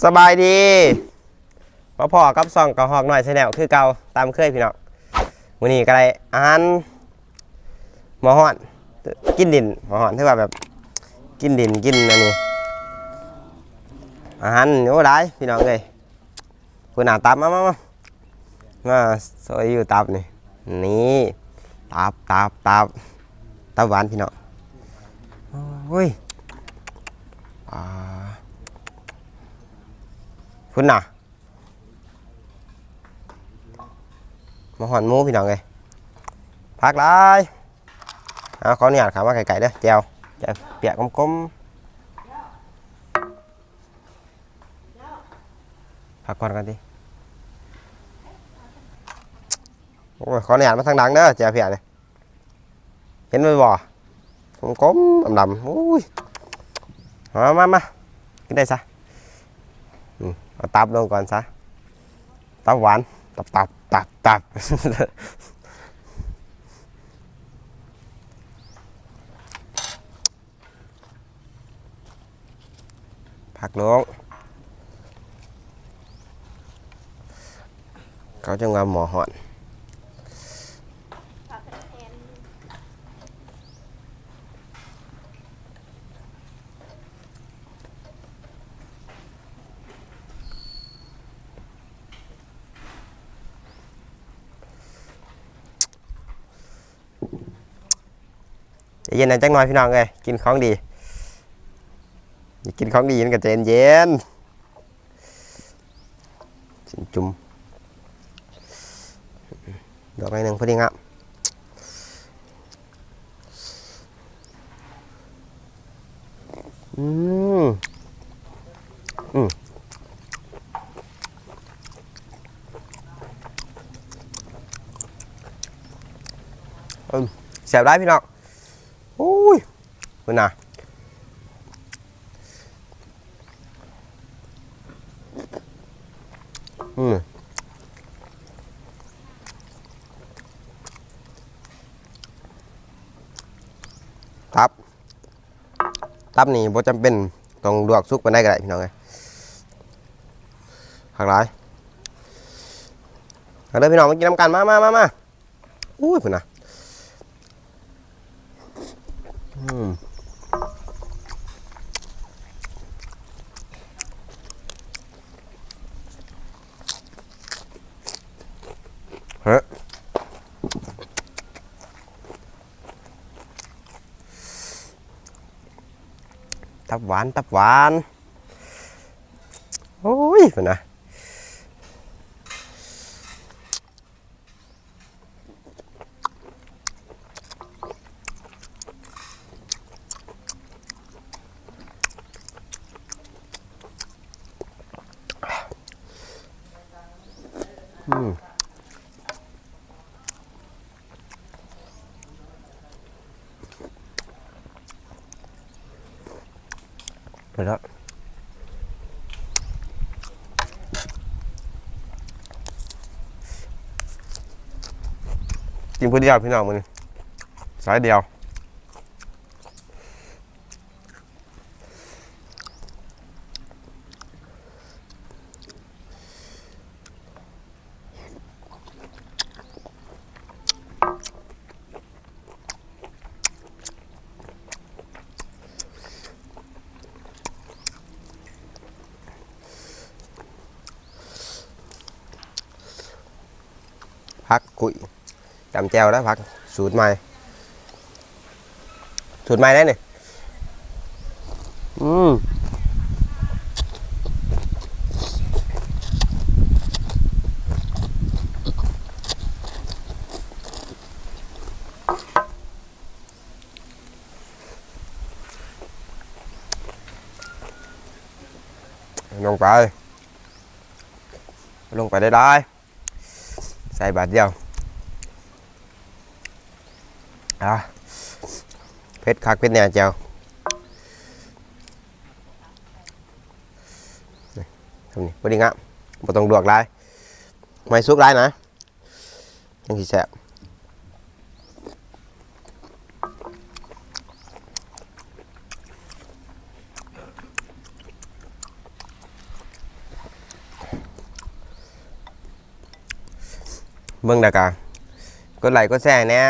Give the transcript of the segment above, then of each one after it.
ສະບາຍດີ ມາພໍ້ກັບຊ່ອງກະຮອກນ້ອຍແຊນແນວຄືເກົ່າຕາມເຄີຍພີ່ນ້ອງ. ມື້ນີ້ກໍໄດ້ອາຫານໝໍ້ຮ້ອນ ກິນດິນ ໝໍ້ຮ້ອນ ຖືວ່າແບບກິນດິນ ກິນອັນນີ້ ອາຫານ ໂອ້ ຫຼາຍພີ່ນ້ອງເອີຍ. ພຸ້ນນະ ຕັບ ມາ ມາ ມາ ມາຊ່ອຍຢູ່ ຕັບນີ້ ນີ້ ຕັບ ຕັບ ຕັບ ຕັບຫວານພີ່ນ້ອງ. ໂອ້ຍ ອ່າ ພຸ້ນນະ ໝໍ້ຮ້ອນໝູພີ່ນ້ອງເອີຍ ຜັກຫຼາຍ. ເອົາ ຂໍອະນຸຍາດເຂົ້າມາໃກ້ໆເດີ ແຈ່ວ ແຈ່ວປຽກກົມໆ. ພັກກ່ອນກ່ອນຕິ ໂອ້ຍ ຂໍອະນຸຍາດມາທາງຫຼັງເດີ ແຈ່ວເພຍນີ້ ເຫັນບໍ່ ກົມໆ ດຳໆ. ໂອ້ຍ ມາ ມາ ມາ ກິນໄດ້ຊະ. ອືມ ເອົາຕັບລົງກ່ອນຊະ ຕັບຫວານ ຕັບ ຕັບ ຕັບ ຕັບ. ຜັກລົງ ເຂົາຈັ່ງວ່າໝໍ້ຮ້ອນ. ໃຈເຢັນນະຈັກໜ່ອຍພີ່ນ້ອງເອີຍ ກິນຂອງດີ ຢາກກິນຂອງດີມັນກໍໃຈເຢັນໆ. ຊີ້ນຈຸ່ມ ດອກໜ້ອຍໜຶ່ງພໍດີງາມ. ອືມ ອືມ ແຊບຫຼາຍພີ່ນ້ອງ. ໂອ້ຍ ພຸ້ນນະ ອືມ ຕັບ ຕັບນີ້ບໍ່ຈຳເປັນຕ້ອງລວກສຸກປານໃດກໍໄດ້ພີ່ນ້ອງເອີຍ ຄັກຫຼາຍ. ມາເດີພີ່ນ້ອງ ມາກິນນຳກັນ ມາ ມາ ມາ ມາ. ໂອ້ຍ ພຸ້ນນະ ອືມ ເຮີ້ ຕັບຫວານ ຕັບຫວານ ໂອ້ຍ ພຸ້ນນະ. ອືມ ໄປແລ້ວ ກິນຜູ້ດຽວພີ່ນ້ອງ ມື້ນີ້ສາຍດຽວ. ຜັກກຸ້ຍ ຈຳແຈ່ວແລ້ວ ຜັກສູດໃໝ່ ສູດໃໝ່ໄດ໋ນີ້. ອືມ ລົງໄປ ລົງໄປຫຼາຍໆ ໃສ່ບາດດຽວ. ອ່າ ເຜັດຄັກເຜັດແນ່ແຈ່ວ ນີ້ ສ່ຳນີ້ພໍດີງາມ ບໍ່ຕ້ອງລວກຫຼາຍ ບໍ່ໃຫ້ສຸກຫຼາຍນະ ຈັ່ງຊິແຊບ. ເບິ່ງແລ້ວກໍກົດໄລ້ກົດແຊແດ່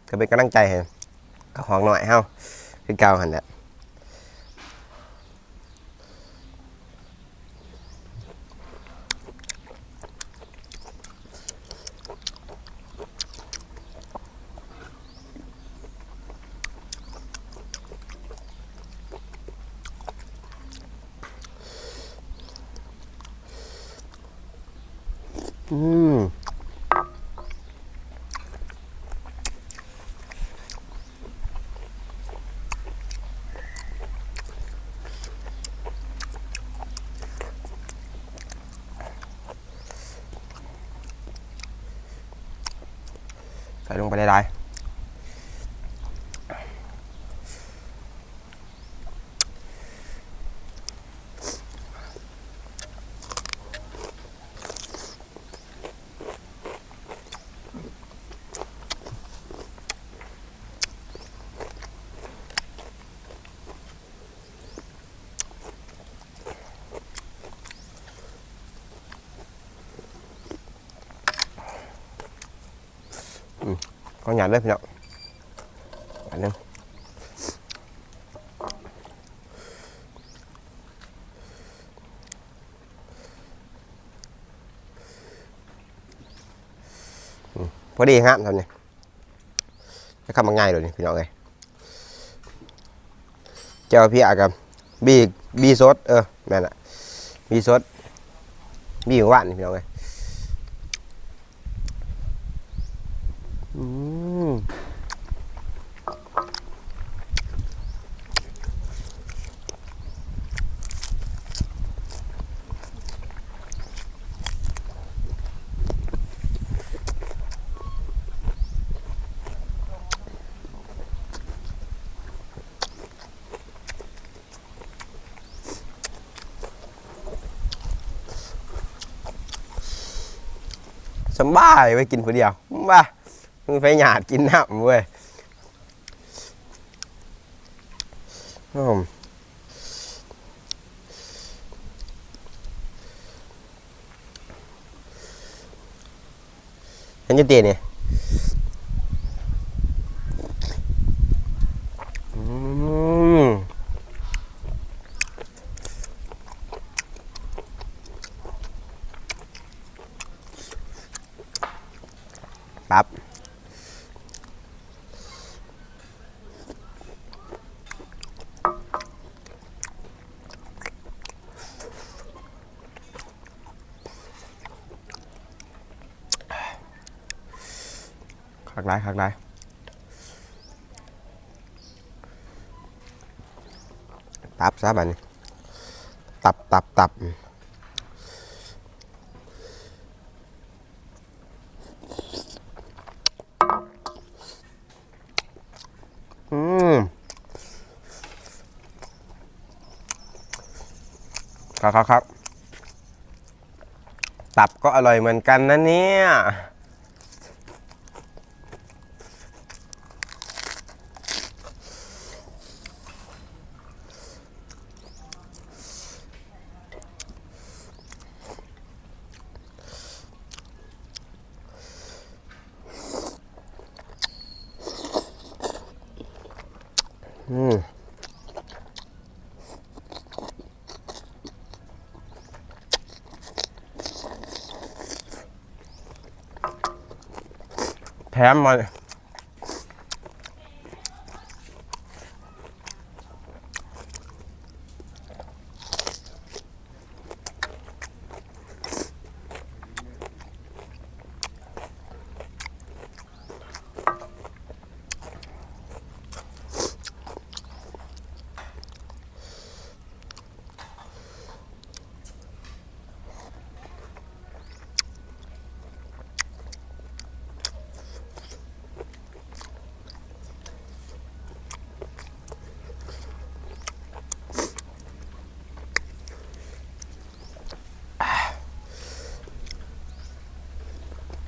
ກໍເປັນກຳລັງໃຈໃຫ້ກັບຮອກນ້ອຍເຮົາຄືເກົ່າຫັ້ນແຫຼະ. ອືມ ໃສ່ລົງໄປຫຼາຍໆ. ອືມ ຂໍຫຍາດເດີພີ່ນ້ອງ ອັນໜຶ່ງ. ອືມ ພໍດີງາມສ່ຳນີ້ ຈະຄຳບັກໃຫຍ່ໂລດນີ້ພີ່ນ້ອງເອີຍ. ແຈ່ວເພຍກັບບີ ບີສົດ ເອີ ແມ່ນລະ ບີສົດ ບີມື້ວານນີ້ພີ່ນ້ອງເອີຍ. ອືມ ສະບາຍເວີຍ ກິນຜູ້ດຽວ ບ້າ ມີໃຜຫຍາດກິນນ້ຳເວີຍ. ອືມ ເຫັນຢູ່ຕິນີ້ ອືມ ຕັບ. ຄັກຫຼາຍ ຄັກຫຼາຍ ຕັບຊະບາດນີ້ ຕັບ ຕັບ ຕັບ. ອືມ ຄັກໆໆ ຕັບກໍອະລ່ອຍເໝືອນກັນນະເນຍ. ອືມ ແຖມມາ.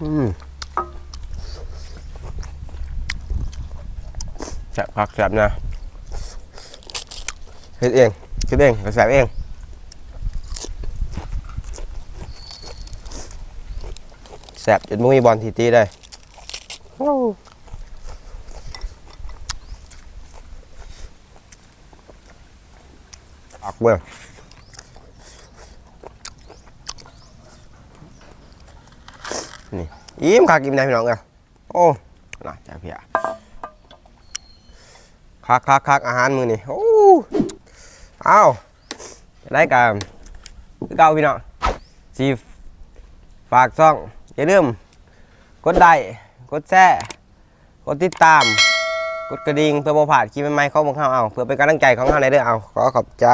ອືມ ແຊບຄັກແຊບແນ່ ເຮັດເອງ ກິນເອງກໍແຊບເອງ. ແຊບຈົນບໍ່ມີບ່ອນຊິຕິເລີຍ. ໂອ້ ຄັກເວີຍ. ນີ້ອີ່ມຄັກອີ່ມແນ່ພີ່ນ້ອງເອີຍ. ໂອ້ ໜ້າຈະເພຍ. ຄັກໆໆ ອາຫານມື້ນີ້. ໂອ້ ເອົ້າ ຈັ່ງໃດກໍຄືເກົ່າພີ່ນ້ອງ ຊິຝາກຊ່ອງ ຢ່າລືມກົດໄລ້ ກົດແຊ ກົດຕິດຕາມ ກົດກະດິ່ງ ເພື່ອບໍ່ພາດຄລິບໃໝ່ໆຂອງພວກເຮົາ. ເອົາ ເພື່ອເປັນກຳລັງໃຈຂອງເຮົາແດ່ເດີ. ເອົາ ຂໍຂອບໃຈ.